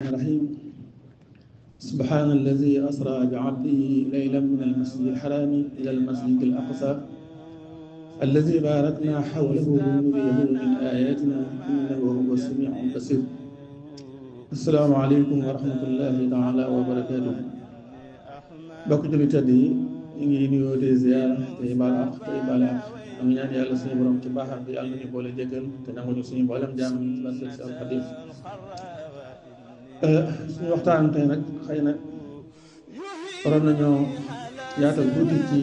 الرحيم سبحان الذي أسرى بعبده ليلا من المسجد الحرام إلى المسجد الأقصى الذي باركنا حوله لنريه من آياتنا إنه هو السميع البصير. السلام عليكم ورحمة الله تعالى وبركاته. bokk jullit yi ñu ngi nuyoo di ziyaar tey baal àq tey baal àq am ñaan yàlla suñu borom ci baaxam bi yàlla nañu boole jéggal te nanguñu suñu mboolem jaam yi ci barke Seex Xaadim. suñu waxtaan tey nag xëy na waroon nañoo yaatal tuuti ci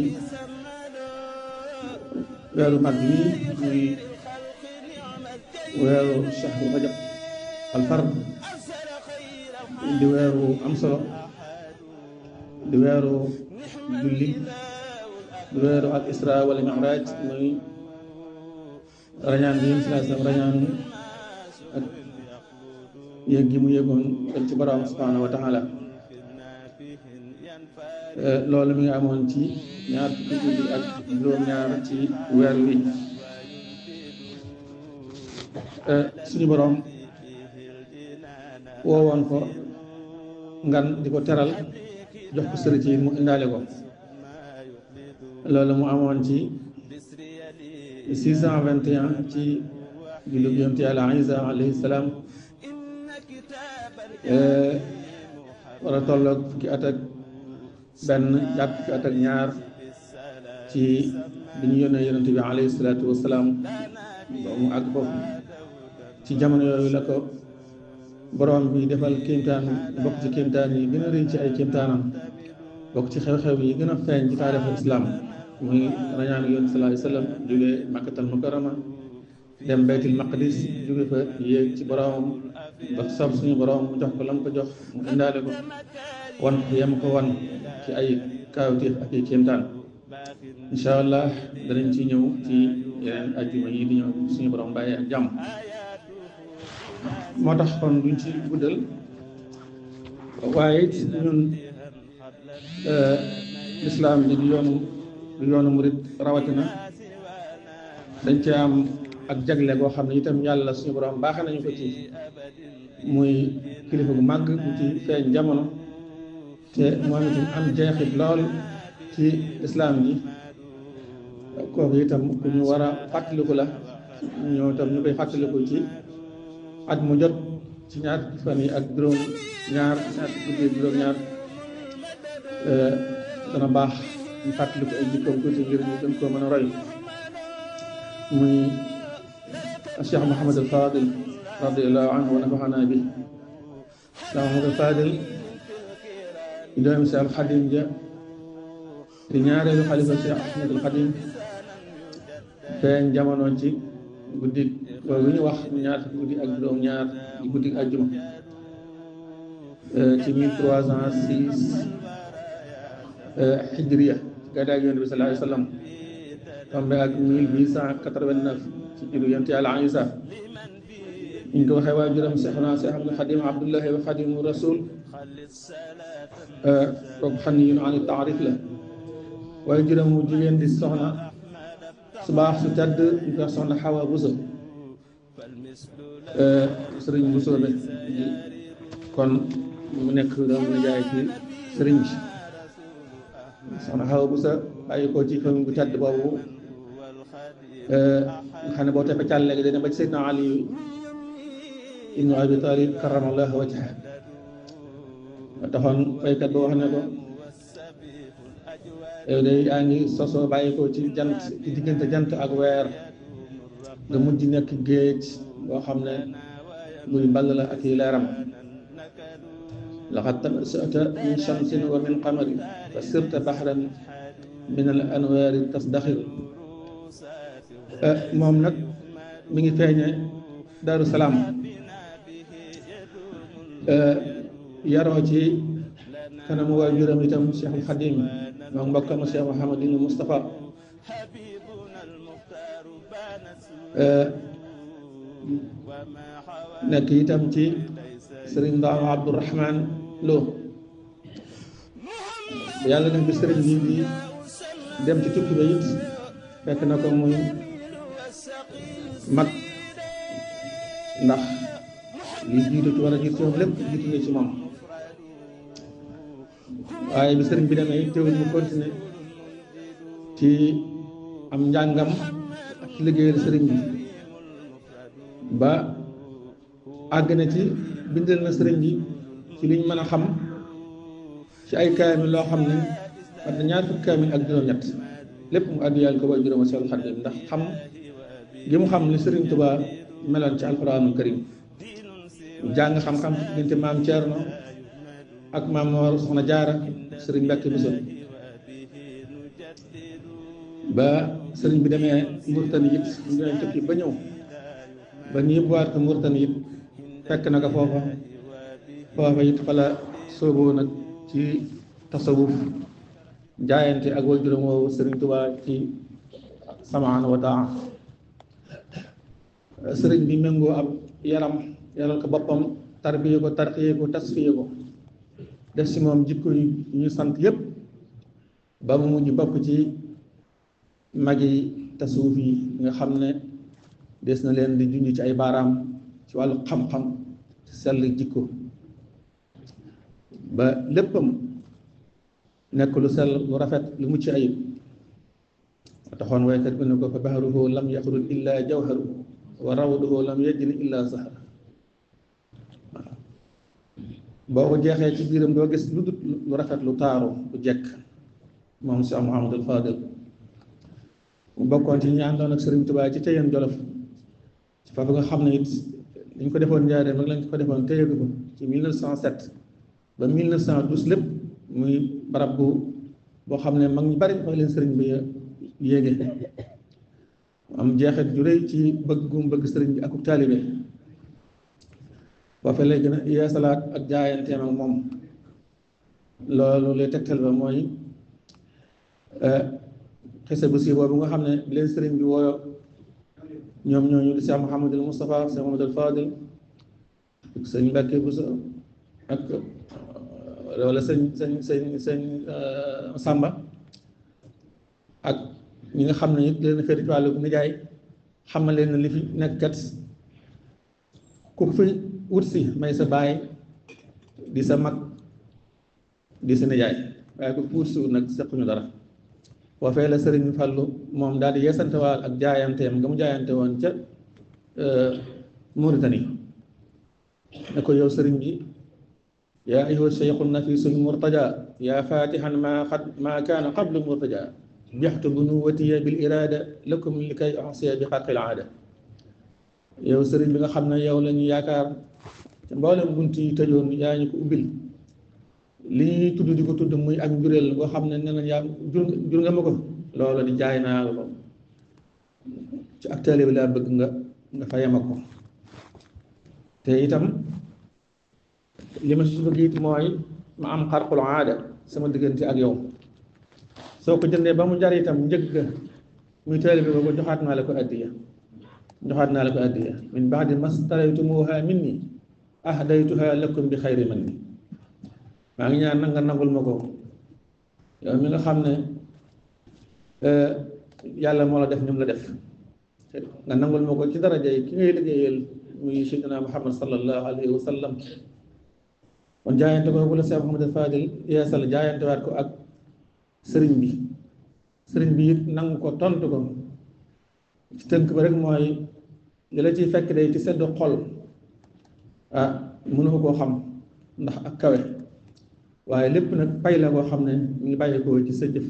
weeru mag yi muy weeru shahru rajab al fard di weeru am solo di weeru julli di weeru al isra wal mi'raj muy rañaan bi yéen si rañaan ak yéeg gi mu yéegoon dem ci borom subhanahu wa taala. loolu mi nga amoon ci ñaar fukki guddi ak juróom-ñaar ci weer wi. suñu borom woowoon ko ngan di ko teral jox ko sëriñ ci mu indaale ko. loolu mu amoon ci 621 ci julli yonent Yàlla Isa alayhi salaam. war a tolloog fukki at ak benn jàpp fukki at ak ñaar ci bi ñu yónnee yonent bi alayhi salaatu wasalaam ba mu àgg foofu. ci jamono yooyu la ko borom bi defal kéemtaan bokk ci kéemtaan yi gën a rëy ci ay kéemtaanam bokk ci xew-xew yi gën a feeñ ci taarixu islam muy rañaanu yonent sallallahu alayhi wasallam jóge Makkatal Mukarrama dem Baytul Maqdis jóge fa yéeg ci boromam ba soob suñu borom mu jox ko lam ko jox mu indaale ko wan ko yem ko wan ci ay kaawteef ak ay kéemtaan. incha allah danañ ci ñëw ci yeneen ajjuma yi di ñëw suñu borom bàyyee ak jàmm. moo tax kon duñ ci guddal waaye ñun lislaam ji di yoonu murit rawatina dañ ci am ak jagle goo xam ne itam yàlla suñu borom baaxe nañu ko ci muy kilifa gu màgg bu ci feeñ jamono te moom itam am jeexit lool ci lislaam ji. kooku itam ku ñu war a fàttaliku la ñoo itam ñu koy fàttaliku ci at mu jot ci ñaar fan yi ak juróom-ñaar dana baax ñu fàttaliku ay jikkoom tuuti ngir ñu gën koo mën a roy. muy Cheikh Mouhamad al Fadil radiallahu anhu wa nafaxana bi. Cheikh Mouhamad al Fadil di doomi Cheikh al Xadim ja di ñaareelu xalifa Cheikh Ahmed al Xadim feeñ jamono ci guddi boobu ñu wax ñaar guddi ak juróom-ñaar di guddi àjjuma ci 1306 hijriya gàddaay Yonent bi sallallahu alayhi wa sallam tombé ak 1889 ci juddu Yonent Yàlla Isa. ñu ko waxee waajuram Seexuna Seex Ahmadu Xadim Abdullahi wa Xadimu Rasul kooku xaniyun ani taarif la. waajuram mu jigéen di soxna su baax su tedd ñu koy soxna Xawa Buso sëriñ Buso be kon mu nekk doomu nijaay ci sëriñ bi. soxna Xawa Buso bàyyi ko ci famille bu tedd boobu nga xam ne boo teppee càll léegi dana ba ci Seydina Ali ibnu Abi Talib karamallahu wajhahu taxoon faykat ba wax ne ko yow de yaa ngi sosoo bàyyi ko ci jant ci diggante jant ak weer nga mujj nekk géej boo xam ne muy mball la ak yi leeram. laqad tanasha'ta min shamsin wa min qamarin fa sirta bahran min al anwaari tasdaxir. moom nag mi ngi feeñe Daaru Salaam yaroo ci kanamu waajuram itam Cheikhul Xadim moom mbokkam Cheikh Mouhamadul Moustapha. nekk itam ci sëriñ Ndaam Abdourahman Lo. yàlla def bi sëriñ bi di dem ci tukki ba it fekk na ko muy mag ndax li jiitu ci war a jiitu ci moom lépp jiitu na ci moom waaye bi sëriñ bi demee teewul mu continuer ci am njàngam ak ci liggéeyal sëriñ bi ba àgg na ci bindal na sëriñ bi ci liñ mën a xam ci ay kaamil loo xam ne war na ñaar fukki kaamil ak juróom-ñett lépp mu àddu yàlla ko way juróoma Seexul Xadiim ndax xam gi mu xam li sëriñ Tuubaa meloon ci alxuraanul karim jàng xam-xam ci diggante maam Thierno ak maam Mor Soxna Jaara sëriñ Mbàkke Buso ba sëriñ bi demee Murtani it ñu doon tukki ba ñëw ba ñu yóbbuwaat ko Murtani it fekk na ko foofa it fala sooboo nag ci tasawuf jaayante ak way juróom woowu sëriñ Tuubaa ci samaan wa taa sëriñ bi méngoo ab yaral ko boppam tarbiye ko tarxiye ko tasfiye ko def si moom jikko yu ñu sant yépp ba mu mujj bokk ci magi tasawuf yi nga xam ne des na leen di junj ci ay baaraam ci wàllu xam-xam sell jikko ba léppam nekk lu sell lu rafet lu mucc ayib taxoon waykat bi ne ko fa bahruhu lam yaxruj illa jawharu wa rawduhu lam yajni illa zahara boo ko jeexee ci biiram doo gis lu dut lu rafet lu taaru lu jekk moom Cheikh Mouhamadul Fadil mu bokkoon ci ñi àndoon ak Sëriñ Tuubaa ci Téyeen Jolof ci foofu nga xam ne it dañ ko defoon Njaaréem rek lañ ko defoon téye ko ci 1907 ba 1912 lépp muy barab boo xam ne mag ñu bari fa leen sëriñ bi yéege am jeexit ju rëy ci bëgg gum bëgg sëriñ bi akub taalibe foofe lay gën a yeesalaat ak jaayanteem ak moom loolu lay tegtal ba mooy xese bu si boobu nga xam ne bi leen sëriñ bi wooyo ñoom ñooñu di Cheikh Mouhamadul Moustapha Cheikh Mouhamadul Fadil sëñ Mbàkke Buso ak wala sëñ Samba ak ñi nga xam ne it leen féeti ci wàllu nijaay xamal leen li fi nekk kat ku fi wut si may sa baay di sa mag di sa nijaay waaye ku fi wut si wut nag sequñu dara foofee la sëriñ Fallu moom daal di yeesantewaal ak jaayanteem nga mu jaayante woon ca Mauritanie ne ko yow sëriñ bi yaa ayyuha cheikhu nafisul murtaja yaa fatihan ma kaana qablu murtaja bixtu bunuwatiya bil irada lakum li kay axsiya bi xarqil aada yow sëriñ bi nga xam ne yow la ñu yaakaar te mboolem bunt yi tëjoon yaa ñu ko ubbil li ñuy tudd di ko tudd muy ak njureel boo xam ne nee na yaa jur nga ma ko loolu di jaay naa la ko ci ak taalibe bi laa bëgg nga fayama ko te itam li ma si bëgg it mooy ma am xarqul aada sama diggante ak yow soo ko jëndee ba mu jar itam njëgg muy taalibe bi ba joxaat naa la ko addiya min baadi mastaraytumuha minni ahdaytuha lakum bi xayri manni maa ngi ñaan nag nga nangul ma ko yow mi nga xam ne yàlla moo la def ñoom la def nga nangul ma ko ci daraja yi ki ngay liggéeyal muy Seydina Muhammad sallallahu alayhi wa sallam kon jaayante ko bu la Cheikh Mouhamadou Fadil yeesal jaayante waat ko ak sëriñ bi it nangu ko tontu ko ci tënk ba rek mooy li la ciy fekk day ci sedd xol mënu koo xam ndax ak kawe waaye lépp nag pay la koo xam ne mu ngi bàyyi ko ci sa jëf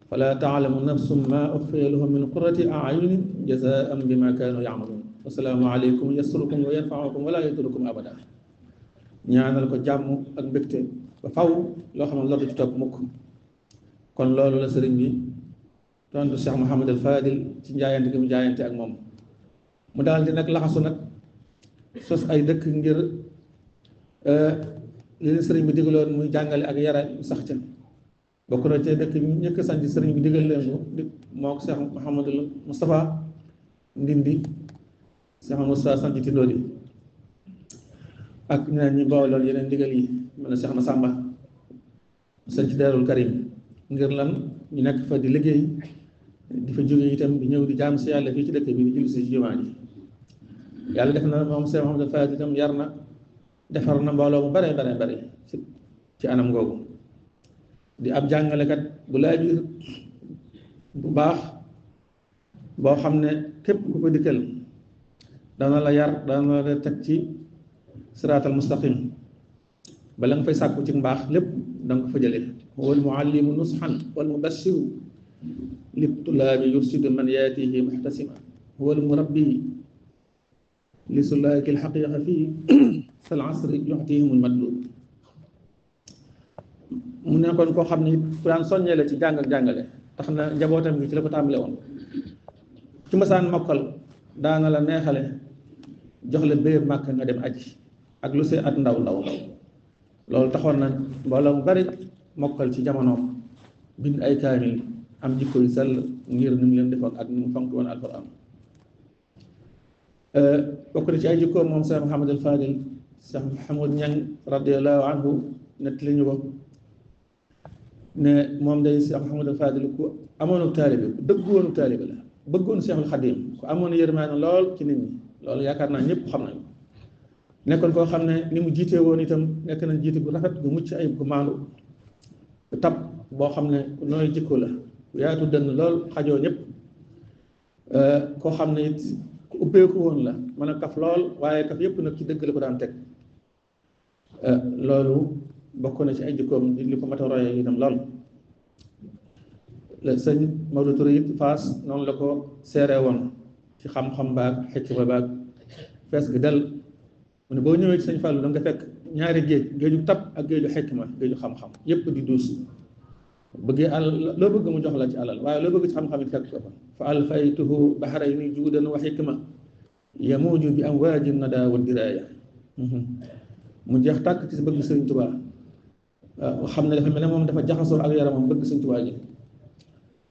fala taalamu nafsum ma uxfiya lahum min qurrati ayunin jazaan bima kaanu yamaluun wasalaamu aleykum yasrukum wa yanfaukum wala yadurukum abada ñaanal ko jàmm ak mbégte ba faw loo xam ne loolu ci topp mukk kon loolu la sëriñ bi tontu Cheikh Mouhamad al Fadil ci njaayante gi mu jaayante ak moom mu daal di nag laxasu nag sos ay dëkk ngir li leen sëriñ bi digaloon muy jàngale ak yara sax ca bokk na ci dëkk bi ñëkk sanc sëriñ bi digal leen ko moo ko Cheikh Mouhamadul Moustapha Ndindi Cheikh Moustapha sanc ci loolu yi ak ñeneen ñi booloon yeneen digal yi mel na Cheikh Massamba sanc Daarul Karim ngir lan ñu nekk fa di liggéey di fa jóge itam di ñëw di jaam si yàlla fii ci dëkk bi di julli si jumaa ji yàlla def na moom Cheikh Mouhamadou Fadil itam yar na defar na mbooloo mu bare bare bare ci anam googu di ab jàngalekat bu laa biir bu baax boo xam ne képp ku ko dikkal dana la yar dana la teg ci siraatal mustaqim bala nga fay sàkku ci mbaax lépp danga ko fa jële wal muallimu nusxan wal mubashiru lib tulaabi yursidu man yaatihi muxtasima wal murabbi li sulaaki alxaqiqa fii fal asri yuxtihimul madlub mu nekkoon koo xam ne ku daan soññee la ci jàng ak jàngale tax na njabootam gi ci la ko tàmbale woon ci masaan mokkal daana la neexale jox la béyëb màkk nga dem aji ak lu see at ndaw ndaw ndaw loolu taxoon na mbooloo mu bari mokkal ci jamonoom bind ay kaamil am jikko yu sell ngir ni mu leen defoon ak ni mu fonk woon alquran bokk na ci ay jikkoom moom Cheikh Mouhamadul Fadil Cheikh Mouhamad Ñang radiallahu anhu nett li ñu ko ne moom day Cheikh Mouhamadul Fadil ku amoonu taalibe ku dëggoonu taalibe la bëggoon Cheikhul Xadim ku amoon yërmaane lool ci nit ñi loolu yaakaar naa ñëpp xam nañu nekkoon koo xam ne ni mu jiitee woon itam nekk na jiite bu rafet bu mucc ayib bu maandu bu tab boo xam ne nooy jikko la ku yaatu dënn lool xajoo ñëpp koo xam ne it ku ubbeeku woon la mën a kaf lool waaye kaf yëpp nag ci dëgg la ko daan teg loolu bokk na ci ay jikkoom li ko mat a royee itam lool sëñ Maodo Touré it Faas noonu la ko seeree woon ci xam-xam baag xikma baag fees gi del mu ne boo ñëwee ci sëñ Fallou da nga fekk ñaari géeju tab ak géeju xikma géeju xam-xam yépp di duus bëggee alal loo bëgg mu jox la ci alal waaye loo bëgg ci xam-xam it fekk ko fa fa alfaytuhu bahrayni juudan wa xikma yamuuju bi amwaaji nada wa diraaya mu jeex tàkk ci bëgg sëñ Tuubaa waaw xam ne dafa mel ne moom dafa jaxasoo ak yaramam bëgg sëñ Tuubaa ji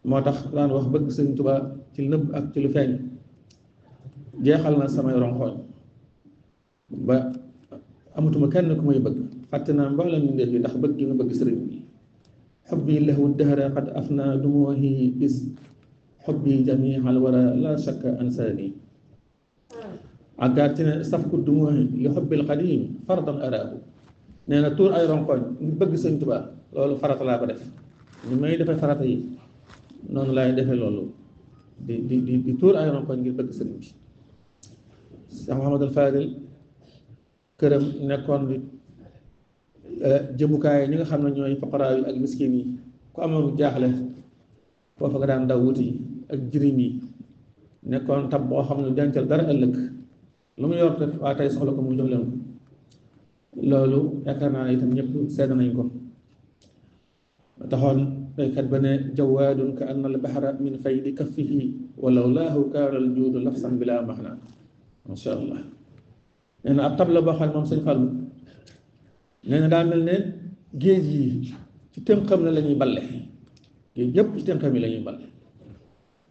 moo tax daan wax bëgg sëñ Tuubaa ci nëbb ak ci lu feeñ jeexal na samay ronxooñ ba amatuma kenn ku may bëgg fàtte naa mboolem ñu ndéef yi ndax bëgg gi nga bëgg sëriñ bi xubbi lahu dahra qad afna dumuhi bis xubbi jamial wara la shakka ansaani àggaat ci ne safku dumuhi li xubbil qadim fardan araahu nee na tuur ay ronxooñ ngir bëgg sëñ Tuubaa loolu farata laa ko def ñu may defee farata yi noonu laay defee loolu di tuur ay ronkoñ ngir bëgg sëriñ bi Cheikh Mouhamadul Fadil këram nekkoon di jëmukaay ñi nga xam ne ñooy faqaraa yi ak miskin yi ku amoon jaaxle foofa nga daan daw wuti ak jirim yi nekkoon tab boo xam ne dencal dara ëllëg lu mu yor rek waa tey soxla ko mu jox leen ko loolu yaakaar naa itam ñëpp seede nañ ko taxoon baykat ba ne jawaadun ka anna al bahra min faydi kaffihi walaw laahu kaana al juudu lafsan bila maxna masha allah nee na ab tab la boo xam ne moom sëñ Fallu nee na daa mel ne géej yi ci tënkam la ñuy balle géej yëpp ci tënkam yi la ñuy balle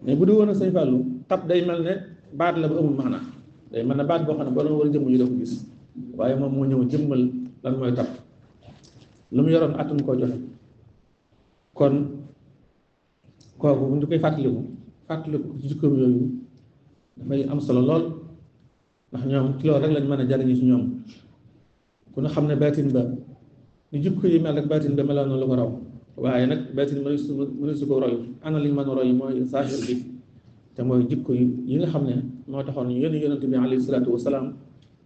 mais bu du woon a sëñ Fallu tab day mel ne baat la bu amul maana day mel ne baat boo xam ne boo doon war a jëmm yi doo ko gis waaye moom moo ñëw jëmmal lan mooy tab lu mu yoroon atun koo joxe kon kooku bu ñu koy fàttaliku ci jikkoom yooyu dafay am solo lool ndax ñoom ci loolu rek lañ mën a jariñu ci ñoom ku ne xam ne baatin ba ni jikko yi mel rek baatin ba meloon na lu ko raw waaye nag baatin mënu su ko roy ana li ñu mën a roy mooy saahir bi te mooy jikko yi nga xam ne moo taxoon ñu yónni yonent bi alayhi salaatu wasalaam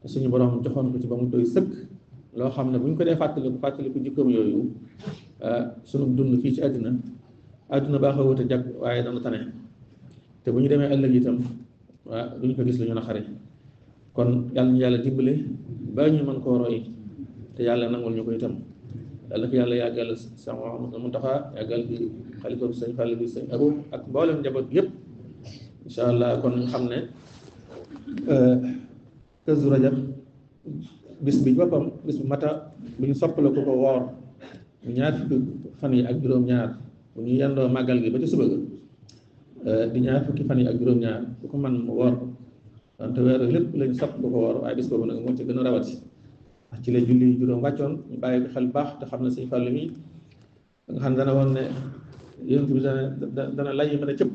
te suñu borom joxoon ko ci ba mu doy sëkk loo xam ne bu ñu ko dee fàttaliku jikkoom yooyu sunu dund fii ci àdduna baaxoo wut a jag waaye dana tane te bu ñu demee ëllëg itam waaw duñ ko gis lu ñu naqari kon yàlla ñu yàlla dimbale ba ñu mën koo roy te yàlla nangul ñu ko itam yàlla ko yàlla yàggal Sëñ Mouhamadou Mountakha yàggal bi xalifa bi sëñ Fall bi sëñ Abou ak mboolem njaboot yëpp incha allah kon ñu xam ne Kazu Rajab bis bi boppam bis bu mata bu ñu soppala ko ko woor ñaar fukki fan yi ak juróom-ñaar bu ñu yendoo màggal gi ba ci suba ga di ñaar fukki fan yi ak juróom-ñaar bu ko man mu woor wante weer lépp lañ sopp ko ko woor waaye bis boobu nag moo ci gën a rawati ndax ci la julli juróom wàccoon ñu bàyyi ko xel baax te xam ne Sëñ Fallu mi nga xam ne dana woon ne yonent bi dana lay mën a cëpp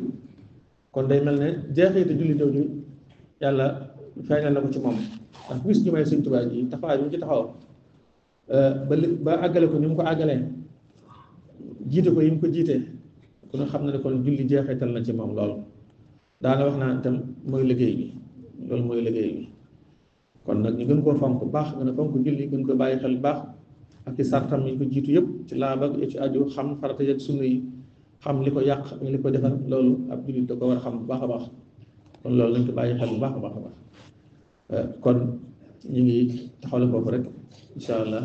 kon day mel ne jeexite julli jooju yàlla feeñal na ko ci moom ndax bis ñu may Sëñ Tuubaa ji taxawaay bi mu ci taxaw ba àggale ko ni mu ko àggalee jiite ko yi mu ko jiite ku ne xam na ne kon julli jeexital na ci moom loolu daana wax naa itam mooy liggéey bi loolu mooy liggéey bi kon nag ñu gën koo fonk bu baax gën a fonk julli gën ko bàyyi xel bu baax ak ci sartam yi ko jiitu yëpp ci laab ak ci aju xam farata yeeg sunna yi xam li ko yàq ak li ko defar loolu ab jullit da ko war a xam bu baax a baax kon loolu lañ ko bàyyi xel bu baax a baax a baax kon ñu ngi taxawle foofu rek incha allah